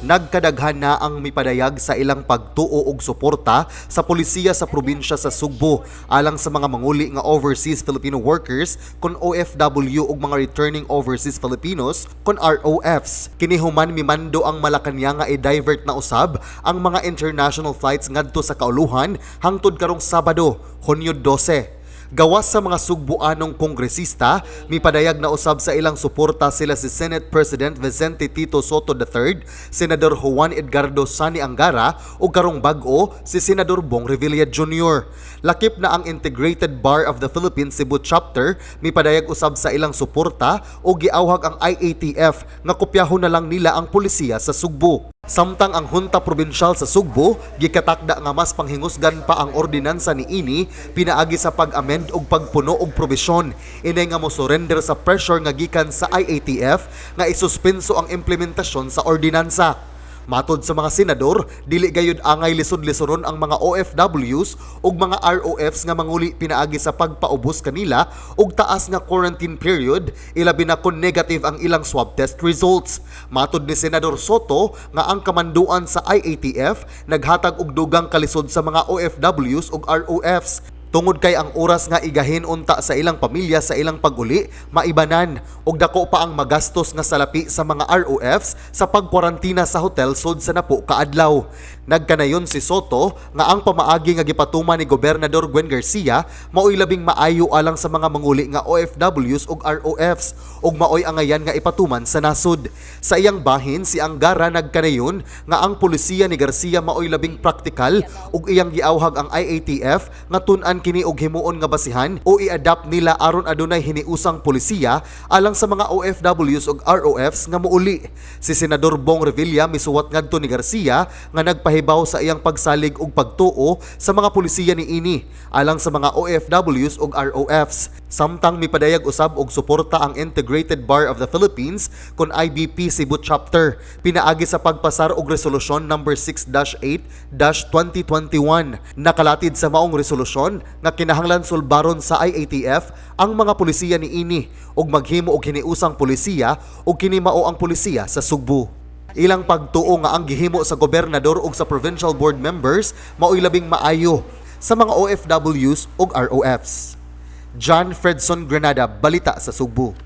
Nagkadaghan na ang mipadayag sa ilang pagtuo og suporta sa polisiya sa probinsya sa Sugbo alang sa mga manguli nga overseas Filipino workers kon OFW ug mga returning overseas Filipinos kon ROFs. Kini human mimando ang Malacañang nga i-divert na usab ang mga international flights ngadto sa kauluhan hangtod karong Sabado, Hunyo 12. Gawas sa mga Sugbuanong kongresista, mipadayag na usab sa ilang suporta sila si Senate President Vicente Tito Sotto III, Senador Juan Edgardo Sani Angara ug karong bag-o si Senador Bong Revilla Jr. Lakip na ang Integrated Bar of the Philippines Cebu Chapter, mipadayag usab sa ilang suporta ug giawhag ang IATF nga kopyahon na lang nila ang polisiya sa Sugbo. Samtang ang Junta Probinsyal sa Sugbo gikatakda nga mas panghingusgan pa ang ordinansa niini pinaagi sa pag-amend og pagpuno og probisyon. Inay nga mo surrender sa pressure nga gikan sa IATF nga isuspenso ang implementasyon sa ordinansa. Matod sa mga senador, dili gayud angay lisod-lisoron ang mga OFWs ug mga ROFs nga manguli pinaagi sa pagpaubos kanila og taas nga quarantine period, ilabi na kon negative ang ilang swab test results. Matod ni Senador Sotto nga ang kamanduan sa IATF naghatag og dugang kalisod sa mga OFWs ug ROFs tungod kay ang oras nga igahin unta sa ilang pamilya sa ilang pag-uli maibanan ug dako pa ang magastos nga salapi sa mga ROFs sa pagkwarantina sa hotel sud sa napo ka adlaw. Nagkanayon si Sotto nga ang pamaagi nga gipatuman ni Gobernador Gwen Garcia maoy labing maayo alang sa mga manguli nga OFWs ug ROFs ug maoy angayan nga ipatuman sa nasod. Sa iyang bahin, si Angara nagkanayon nga ang polisiya ni Garcia maoy labing praktikal ug iyang giawhag ang IATF nga tun-an kini og himuon nga basihan o i-adapt nila aron adunay hiniusang polisiya alang sa mga OFWs ug ROFs nga muuli. Si Senador Bong Revilla misuwat ngadto ni Garcia nga nagpahibaw sa iyang pagsalig ug pagtuo sa mga polisiya niini alang sa mga OFWs ug ROFs. Samtang mipadayag usab og suporta ang Integrated Bar of the Philippines kon IBP Cebu Chapter pinaagi sa pagpasar og resolusyon number 6-8-2021. Nakalatid sa maong resolusyon nga kinahanglan sulbaron sa IATF ang mga polisiya niini ug maghimo og hiniusang polisiya ug kini mao ang polisiya sa Sugbo. Ilang pagtuo nga ang gihimo sa gobernador ug sa provincial board members maoy labing maayo sa mga OFWs ug ROFs. John Fredson Granada, Balita sa Sugbo.